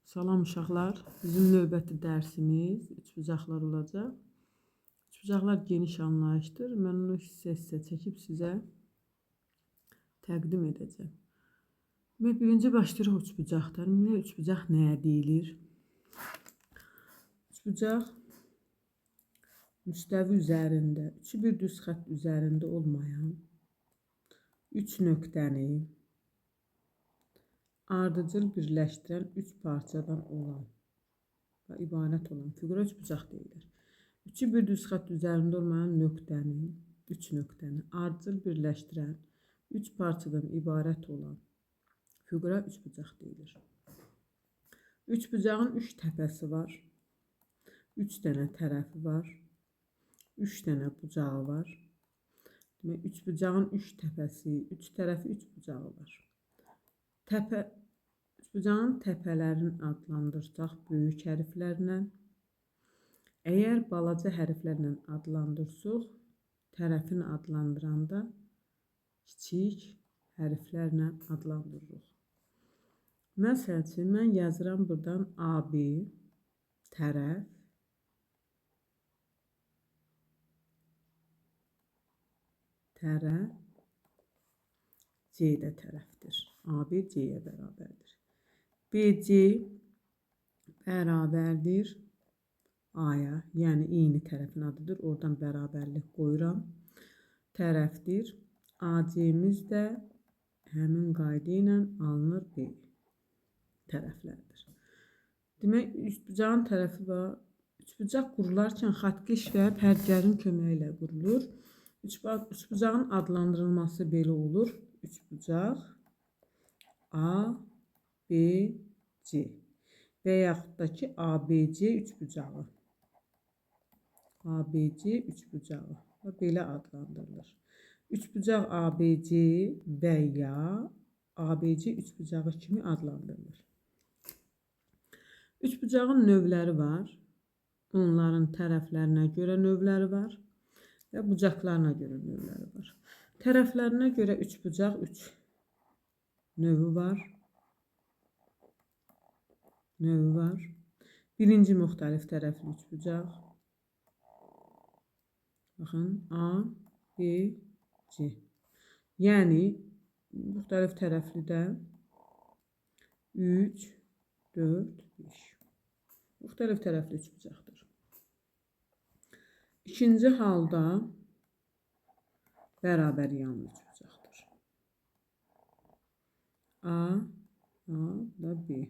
Salam uşaqlar. Bizim növbəti dərsimiz üçbucaqlar olacaq. Üçbucaqlar geniş anlayışdır. Mən onu hissə-hissə çəkib sizə təqdim edəcəm. Demək, birinci başlayırıq üçbucaqdan. Ümumiyyətlə, üçbucaq nəyə deyilir? Üçbucaq müstəvi üzərində, üçü bir düz xətt üzərində olmayan üç nöqtəni ardıcıl birləşdirən üç parçadan olan və ibarət olan fiqura üçbucaq deyilir. Üçü bir düz xətt üzərində olmayan nöqtəni, üç nöqtəni ardıcıl birləşdirən üç parçadan ibarət olan fiqura üçbucaq deyilir. Üçbucağın üç təpəsi var, üç dənə tərəfi var, üç dənə bucağı var. Demək, üçbucağın üç təpəsi, üç tərəfi, üç bucağı var. Üçbucağın təpələrini adlandırsaq böyük hərflərlə, əgər balaca hərflərlə adlandırsaq, tərəfini adlandıranda kiçik hərflərlə adlandırırıq. Məsəl üçün, mən yazıram buradan AB tərəf, tərəf, C də tərəfdir. AB C-yə bərabərdir. BC bərabərdir A-ya, yəni eyni tərəfin adıdır. Oradan bərabərlik qoyuram. Tərəfdir. AC-miz də həmin qayda ilə alınır B tərəflərdir. Demək, üçbucağın tərəfi var. Üçbucaq qurularkən xəttkeş və pərgərin köməyi ilə qurulur. Üçbucağın adlandırılması belə olur. Üçbucaq A, B, C və yaxud da ki, ABC üçbucağı. ABC üçbucağı və belə adlandırılır. Üçbucaq ABC və ya ABC üçbucağı kimi adlandırılır. Üçbucağın növləri var. Onların tərəflərinə görə növləri var və bucaqlarına görə növləri var. Tərəflərinə görə üçbucaq 3 növü var. Növü var. Birinci müxtəlif tərəfli üçbucaq. Baxın, A, B, C. Yəni, müxtəlif tərəfli də 3, 4, 5. Müxtəlif tərəfli üçbucaqdır. İkinci halda bərabər yanlı üçbucaqdır. A, A da B.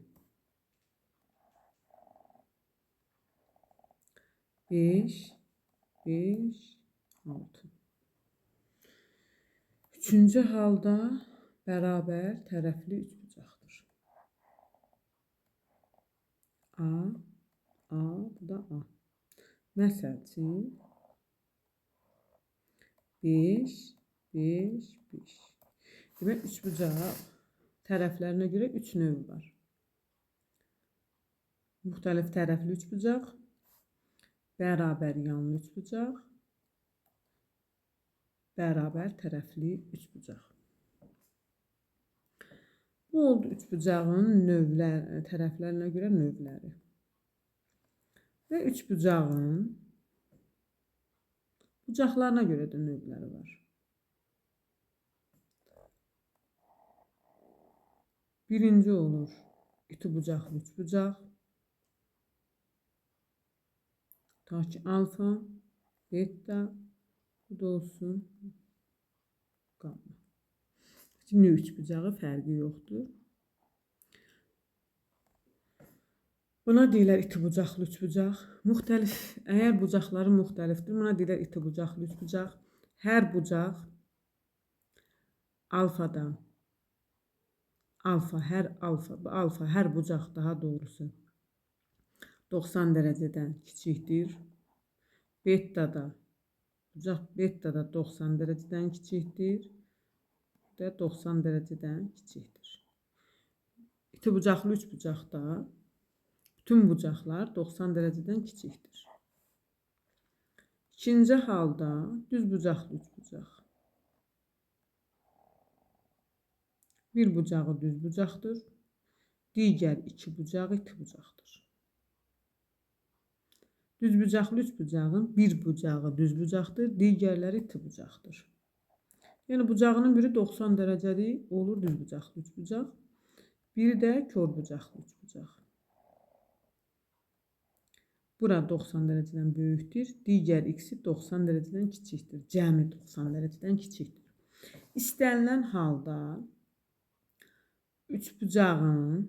5, 5, 6. Üçüncü halda bərabər tərəfli üçbucaqdır. A, A, bu da A. Məsəl üçün 5, 5, 5. Demək, üçbucaq tərəflərinə görə 3 növ var. Müxtəlif tərəfli üçbucaq, bərabər yanlı üçbucaq, bərabər tərəfli üçbucaq. Bu oldu üçbucağın növlər, tərəflərinə görə növləri. Və üçbucağın bucaqlarına görə də növləri var. Birinci olur iti bucaqlı üçbucaq. Ta ki alfa, beta, bu da olsun gamma. Şimdi üçbucağı fərqi yoxdur. Buna deyirlər iti bucaqlı üçbucaq. Müxtəlif, əgər bucaqları müxtəlifdir, buna deyirlər iti bucaqlı üçbucaq. Hər bucaq alfadan, alfa, hər alfa, alfa, hər bucaq daha doğrusu 90 dərəcədən kiçikdir. Beta da, bucaq beta da 90 dərəcədən kiçikdir. Və 90 dərəcədən kiçikdir. İti bucaqlı üçbucaqda bütün bucaqlar 90 dərəcədən kiçikdir. İkinci halda düz bucaqlı üçbucaq. Bir bucağı düz bucaqdır. Digər iki bucağı iti bucaqdır. Düzbucaqlı üçbucağın bir bucağı düz bucaqdır, digərləri iti bucaqdır. Yəni bucağının biri 90 dərəcədir, olur düzbucaqlı üçbucaq. Biri də kor bucaqlı üçbucaq. Bura 90 dərəcədən böyükdür, digər ikisi 90 dərəcədən kiçikdir. Cəmi 90 dərəcədən kiçikdir. İstənilən halda üçbucağın,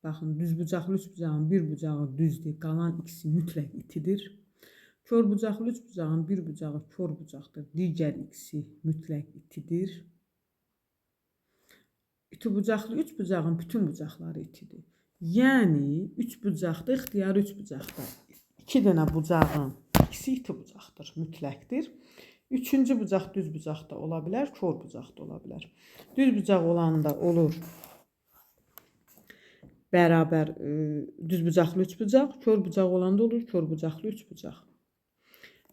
baxın, düzbucaqlı üçbucağın bir bucağı düzdür, qalan ikisi mütləq itidir. Kor bucaqlı üçbucağın bir bucağı kor bucaqdır, digər ikisi mütləq itidir. İti bucaqlı üçbucağın bütün bucaqları itidir. Yəni, üçbucaqda, ixtiyari üçbucaqda iki dənə bucağın ikisi iti bucaqdır, mütləqdir. Üçüncü bucaq düz bucaq da ola bilər, kor bucaq da ola bilər. Düz bucaq olanda olur bərabər düz bucaqlı üçbucaq, kor bucaq olanda olur kor bucaqlı üçbucaq.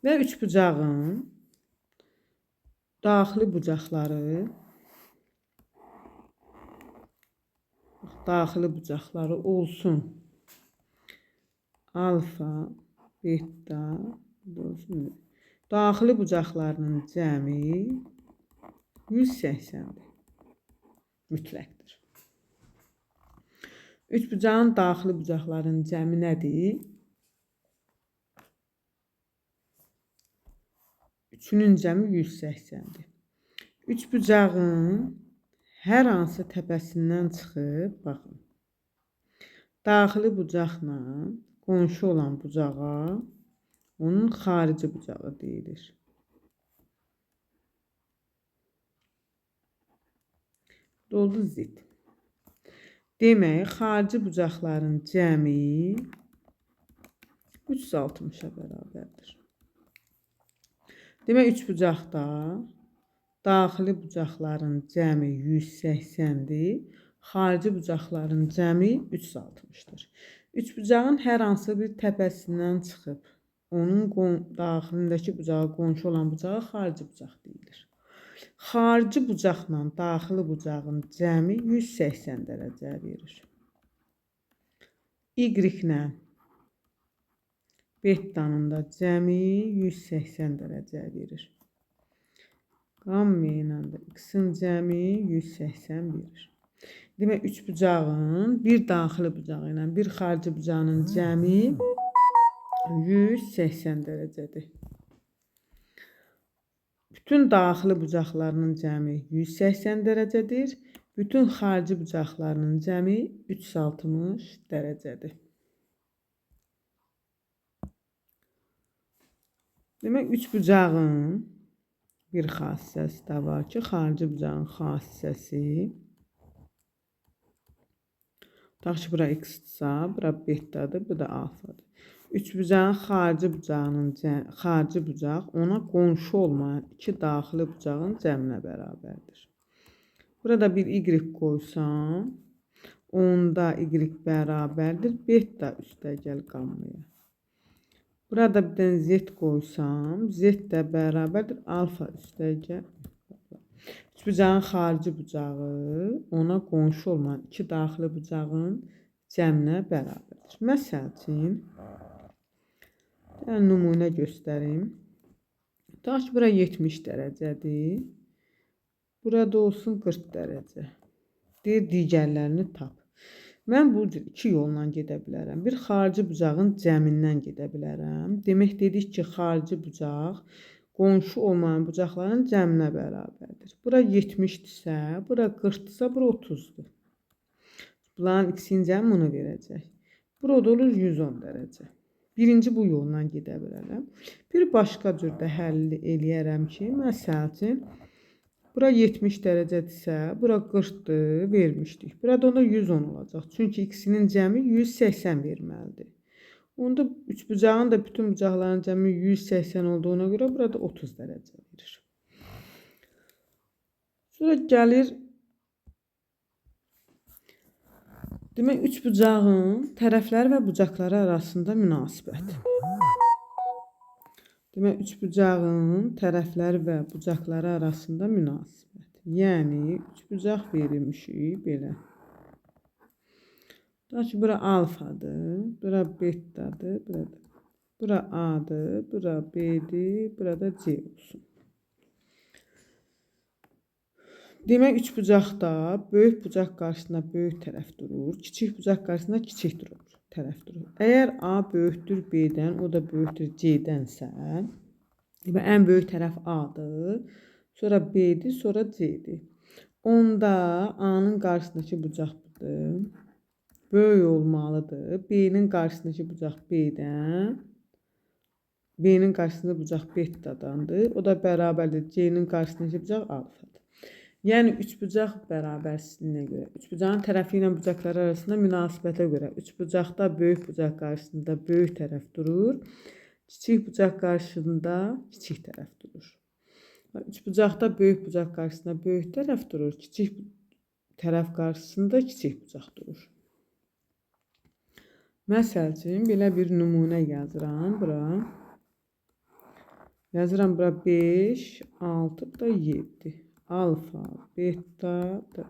Və üçbucağın daxili bucaqları olsun alfa, beta, olsun. Daxili bucaqlarının cəmi 180-dir. Mütləqdir. Üçbucağın daxili bucaqlarının cəmi nədir? Üçünün cəmi 180-dir. Üçbucağın hər hansı təpəsindən çıxıb, baxın, daxili bucaqla qonşu olan bucağa onun xarici bucağı deyilir. Doldu zid. Demək, xarici bucaqların cəmi 360-a bərabərdir. Demək, üçbucaqda daxili bucaqların cəmi 180-dir, xarici bucaqların cəmi 360-dır. Üçbucağın hər hansı bir təpəsindən çıxıb, onun daxilindəki bucağa qonşu olan bucağa xarici bucaq deyilir. Xarici bucaqla daxili bucağın cəmi 180 dərəcə verir. Y ilə betanın da cəmi 180 dərəcə verir. Qamma ilə də x-in cəmi 180 verir. Demək, üçbucağın bir daxili bucağı ilə bir xarici bucağının cəmi 180 dərəcədir. Bütün daxili bucaqlarının cəmi 180 dərəcədir. Bütün xarici bucaqlarının cəmi 360 dərəcədir. Demək, üçbucağın bir xassəsi də var ki, xarici bucağın xassəsi. Tutaq ki, bura x-dirsə, bura betadır, bu da alfadır. Üçbucağın xarici bucaq ona qonşu olmayan iki daxili bucağın cəminə bərabərdir. Burada bir y qoysam, onda y bərabərdir beta üstəgəl qammaya. Burada bir dənə z qoysam, z də bərabərdir alfa üstəgəl. Üçbucağın xarici bucağı ona qonşu olmayan iki daxili bucağın cəminə bərabərdir. Məsəl üçün, nümunə göstərim. Tutaq ki, bura 70 dərəcədir. Burada olsun 40 dərəcə. Deyir, digərlərini tap. Mən bu cür iki yolla gedə bilərəm. Bir, xarici bucağın cəmindən gedə bilərəm. Demək, dedik ki, xarici bucaq qonşu olmayan bucaqların cəminə bərabərdir. Bura 70-dirsə, bura 40-dırsa, bura 30-dur. Bunların ikisinin cəmi bunu verəcək. Burada olur 110 dərəcə. Birinci bu yolla gedə bilərəm. Bir başqa cür də həll eləyərəm ki, məsəl üçün, bura 70 dərəcədirsə, bura 40-dır, vermişdik. Burada onda 110 olacaq. Çünki ikisinin cəmi 180 verməlidir. Onda üçbucağın da bütün bucaqların cəmi 180 olduğuna görə burada 30 dərəcə verir. Sonra gəlir, demək, üçbucağın tərəfləri və bucaqları arasında münasibət. Demək, üçbucağın tərəfləri və bucaqları arasında münasibət. Yəni, üçbucaq verilmişik belə. Tutaq ki, bura alfadır, bura betadır, bura A-dır, bura B-dir, burada C olsun. Demək, üçbucaqda böyük bucaq qarşısında böyük tərəf durur, kiçik bucaq qarşısında kiçik tərəf durur. Əgər A böyükdür B-dən, o da böyükdür C-dənsə, demək, ən böyük tərəf A-dır, sonra B-dir, sonra C-dir. Onda A-nın qarşısındakı bucaq budur, böyük olmalıdır. B-nin qarşısındakı bucaq B-dən, B-nin qarşısında bucaq betadandır. O da bərabərdir C-nin qarşısındakı bucaq alfadır. Yəni, üçbucaq bərabərsizliyinə görə, üçbucağın tərəfi ilə bucaqları arasında münasibətə görə, üçbucaqda böyük bucaq qarşısında böyük tərəf durur, kiçik bucaq qarşısında kiçik tərəf durur. Üçbucaqda böyük bucaq qarşısında böyük tərəf durur, kiçik tərəf qarşısında kiçik bucaq durur. Məsəl üçün, belə bir nümunə yazıram bura. Yazıram bura 5, 6, bu da 7. Alfa, beta, da.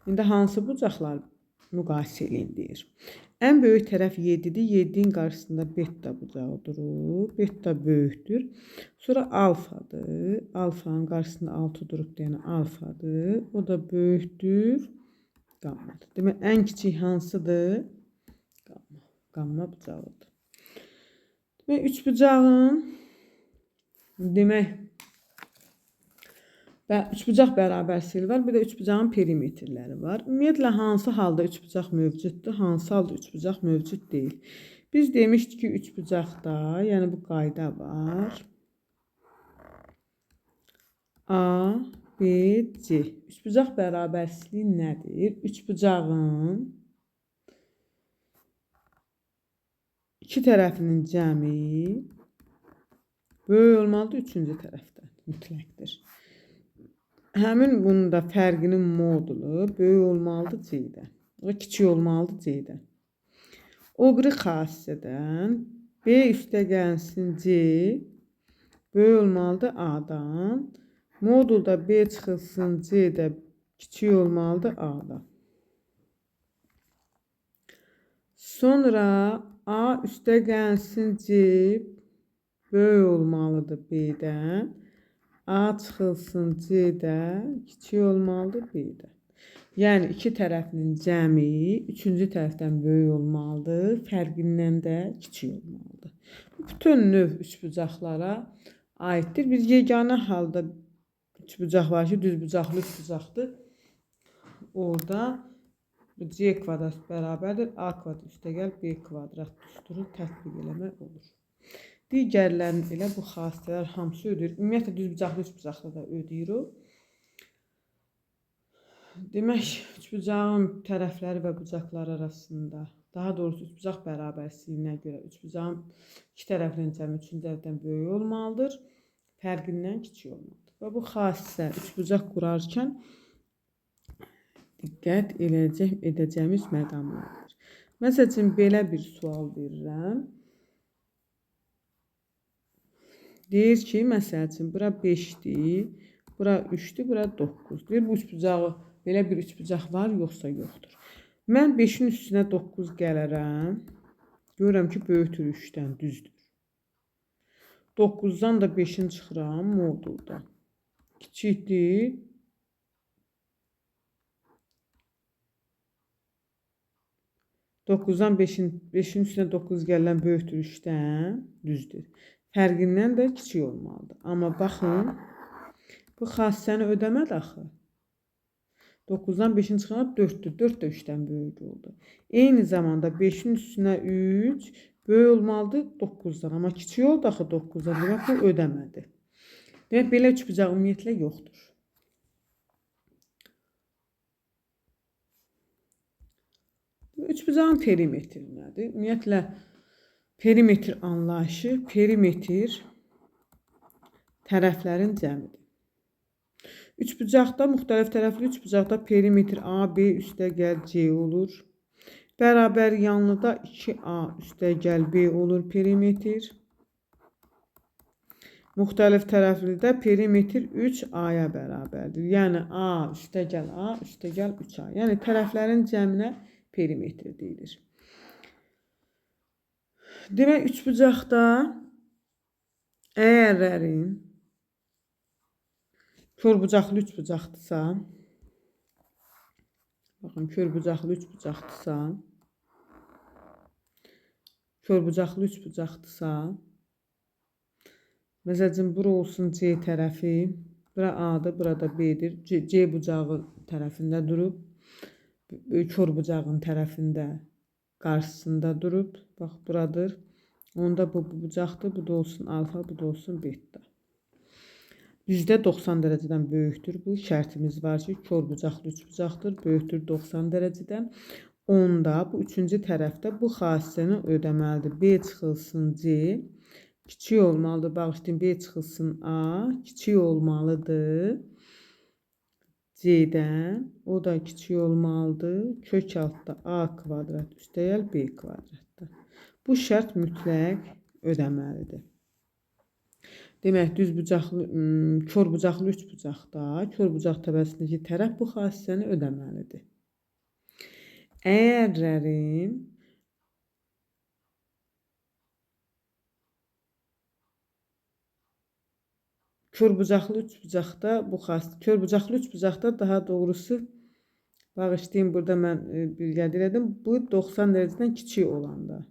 İndi hansı bucaqlar müqayisə eləyin deyir. Ən böyük tərəf 7-dir. 7-nin qarşısında beta bucağı durur. Beta böyükdür. Sonra alfadır. Alfanın qarşısında 6 durub, yəni alfadır. O da böyükdür. Qammadır. Demək, ən kiçik hansıdır? Qamma. Qamma bucağıdır. Demək, üçbucağın demək, üçbucaq bərabərsizliyi var, bir də üçbucağın perimetrləri var. Ümumiyyətlə, hansı halda üçbucaq mövcuddur, hansı halda üçbucaq mövcud deyil. Biz demişdik ki, üçbucaqda, yəni bu qayda var. A, B, C. Üçbucaq bərabərsizliyi nədir? Üçbucağın iki tərəfinin cəmi böyük olmalıdır, üçüncü tərəfdən mütləqdir. Həmin bunun da fərqinin modulu böyük olmalıdır C-dən. O kiçik olmalıdır C-dən. O biri xassədən B üstə gəlsin C böyük olmalıdır A-dan. Modulda B çıxılsın C də kiçik olmalıdır A-dan. Sonra A üstə gəlsin C böyük olmalıdır B-dən. A çıxılsın C də kiçik olmalıdır B-də. Yəni, iki tərəfinin cəmi üçüncü tərəfdən böyük olmalıdır, fərqindən də kiçik olmalıdır. Bu, bütün növ üçbucaqlara aiddir. Bir yeganə halda üçbucaq var ki, düzbucaqlı üçbucaqdır. Orada C kvadrat bərabərdir. A kvadrat üstəgəl B kvadrat düsturu tətbiq eləmək olur. Digərlərinin elə bu xassələr hamısı ödəyir. Ümumiyyətlə, düzbucaqlı üçbucaqda da ödəyir o. Demək, üçbucağın tərəfləri və bucaqları arasında, daha doğrusu üçbucaq bərabərsizliyinə görə üçbucağın iki tərəfinin cəmi üçüncü tərəfdən böyük olmalıdır, fərqindən kiçik olmalıdır. Və bu xassə üçbucaq qurarkən diqqət edəcəyimiz məqamlardır. Məsəl üçün, belə bir sual verirəm. Deyir ki, məsəl üçün, bura 5-dir, bura 3-dür, bura 9. Deyir, bu üçbucağı, belə bir üçbucaq var, yoxsa yoxdur. Mən 5-in üstünə 9 gələrəm. Görürəm ki, böyükdür 3-dən, düzdür. 9-dan da 5-in çıxıram modulda. Kiçikdir. 9-dan 5-in üstünə 9 gələn böyükdür 3-dən, düzdür. Fərqindən də kiçik olmalıdır. Amma baxın, bu xassəni ödəmədi axı. 9-dan 5-in çıxana 4-dür. 4 də 3-dən böyük oldu. Eyni zamanda 5-in üstünə 3 böyük olmalıdır 9-dan. Amma kiçik oldu axı 9-dan. Demək, bu ödəmədi. Demək, belə üçbucaq ümumiyyətlə yoxdur. Üçbucağın perimetri nədir? Ümumiyyətlə, perimetr anlayışı, perimetr tərəflərin cəmidir. Üçbucaqda, müxtəlif tərəfli üçbucaqda perimetr A, B üstə gəl C olur. Bərabər yanlıda 2A üstə gəl B olur perimetr. Müxtəlif tərəflidə perimetr 3A-ya bərabərdir. Yəni A üstə gəl A üstə gəl 3A. Yəni tərəflərin cəminə Perimetr deyilir. Demək, üçbucaqda əgərlərin korbucaqlı üçbucaqdırsa, baxın, körbucaqlı üçbucaqdırsa, körbucaqlı üçbucaqdırsa, məsəl üçün, bura olsun C tərəfi, bura A-dır, burada B-dir, C bucağı tərəfində durub, kör bucağın tərəfində, qarşısında durub, bax, buradır. Onda bu bucaqdır, bu da olsun alfa, bu da olsun beta. Bizdə 90 dərəcədən böyükdür bu. Şərtimiz var ki, kör bucaqlı üçbucaqdır, böyükdür 90 dərəcədən. Onda bu üçüncü tərəfdə bu xassəni ödəməlidir. B çıxılsın C, kiçik olmalıdır. Bağışlayın, B çıxılsın A, kiçik olmalıdır C-dən. O da kiçik olmalıdır. Kök altda A kvadrat üstəgəl B kvadratda. Bu şərt mütləq ödəməlidir. Demək, düz bucaqlı, kör bucaqlı üçbucaqda, kör bucaq təbəsindəki tərəf bu xassəni ödəməlidir. Əgərlərin kör bucaqlı üçbucaqda bu xass, kör bucaqlı üçbucaqda daha doğrusu, bağışlayın, burada mən bir qəd elədim, bu 90 dərəcədən kiçik olanda.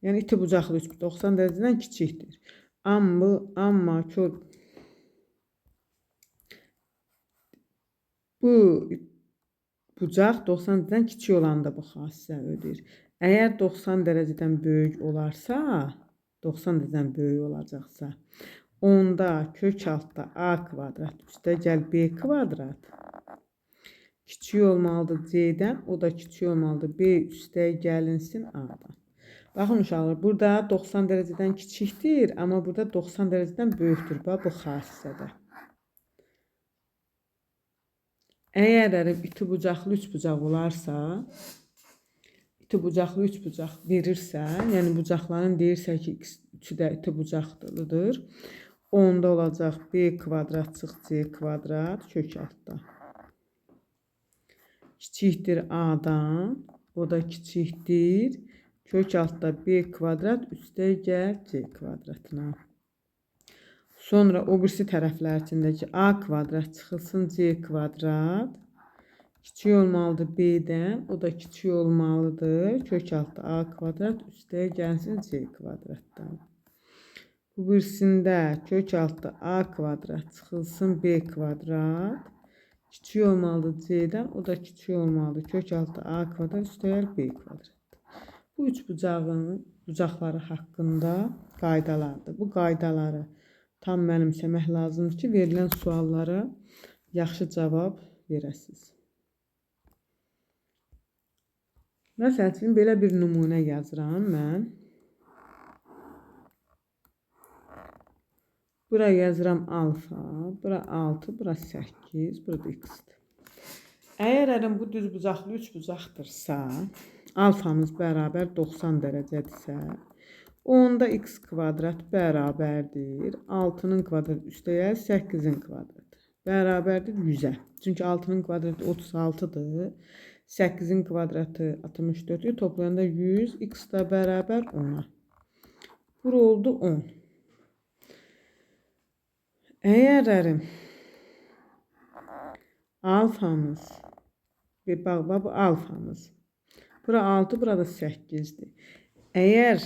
Yəni, iti bucaqlı üç 90 dərəcədən kiçikdir. Amma kör bu bucaq 90 dərəcədən kiçik olanda bu xassə ödəyir. Əgər 90 dərəcədən böyük olarsa, 90 dərəcədən böyük olacaqsa, onda kök altda A kvadrat üstəgəl B kvadrat kiçik olmalıdır C-dən, o da kiçik olmalıdır B üstəgəlinsin A-dan. Baxın uşaqlar, burada 90 dərəcədən kiçikdir, amma burada 90 dərəcədən böyükdür. Bax, bu xassədə. Əgər iti bucaqlı üçbucaq olarsa, iti bucaqlı üçbucaq verirsə, yəni bucaqların deyirsə ki, üçü də iti bucaqlıdır, onda olacaq B kvadrat çıx C kvadrat kök altda. Kiçikdir A-dan, o da kiçikdir. Kök altda B kvadrat üstəgəl C kvadratına. Sonra o birisi tərəflər içindəki A kvadrat çıxılsın C kvadrat. Kiçik olmalıdır B-dən, o da kiçik olmalıdır. Kök altda A kvadrat üstəgəlsin C kvadratdan. Bu birisində kök altda A kvadrat çıxılsın B kvadrat. Kiçik olmalıdır C-dən, o da kiçik olmalıdır. Kök altda A kvadrat üstəgəl B kvadrat. Bu üç bucağın bucaqları haqqında qaydalardır. Bu qaydaları tam mənimsəmək lazımdır ki, verilən suallara yaxşı cavab verəsiniz. Məsəl üçün, belə bir nümunə yazıram mən. Bura yazıram alfa, bura 6, bura 8, burada x-dir. Əgər bu düz bucaqlı üç bucaqdırsa, alfamız bərabər 90 dərəcədirsə, onda x kvadrat bərabərdir 6-nın kvadratı üstəgəl 8-in kvadratı bərabərdir 100-ə. Çünki 6-nın kvadratı 36-dır, 8-in kvadratı 64-dür, toplayanda 100, x da bərabər 10-a. Bura oldu 10. Əgər alfamız, bax, bu alfamız, bura 6, burada 8-dir. Əgər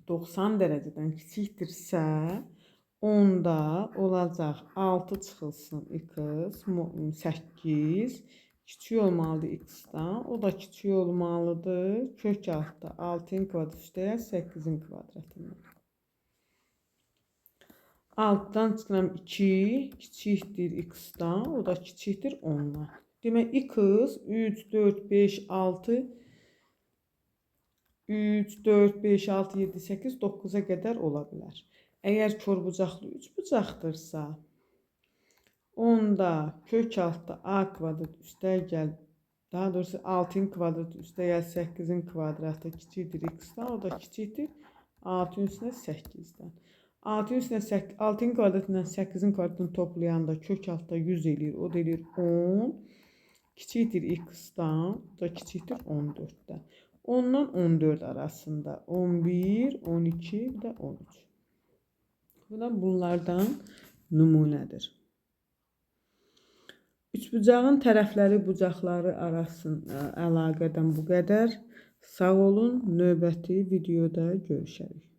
90 dərəcədən kiçikdirsə, onda olacaq 6 çıxılsın x, 8, kiçik olmalıdır x-dan, o da kiçik olmalıdır. Kök altda 6-ın kvadratı üstəgəl 8-in kvadratından. 6-dan çıxıram 2, kiçikdir x-dan, o da kiçikdir 10-dan. Demək, x 3, 4, 5, 6, 3, 4, 5, 6, 7, 8, 9-a qədər ola bilər. Əgər kör bucaqlı üç bucaqdırsa, onda kök altda A kvadrat üstəgəl, daha doğrusu 6-ın kvadratı üstəgəl 8-in kvadratı kiçikdir x-dan, o da kiçikdir 6-ın üstünə 8-dən. 6-ın üstünə 6-ın kvadratı ilə 8-in kvadratını toplayanda kök altda 100 eləyir, o da eləyir 10. Kiçikdir x-dan, da kiçikdir 14-dən. 10-dan 14 arasında 11, 12, bir də 13. Bu da bunlardan nümunədir. Üçbucağın tərəfləri bucaqları arasında əlaqədən bu qədər. Sağ olun, növbəti videoda görüşərik.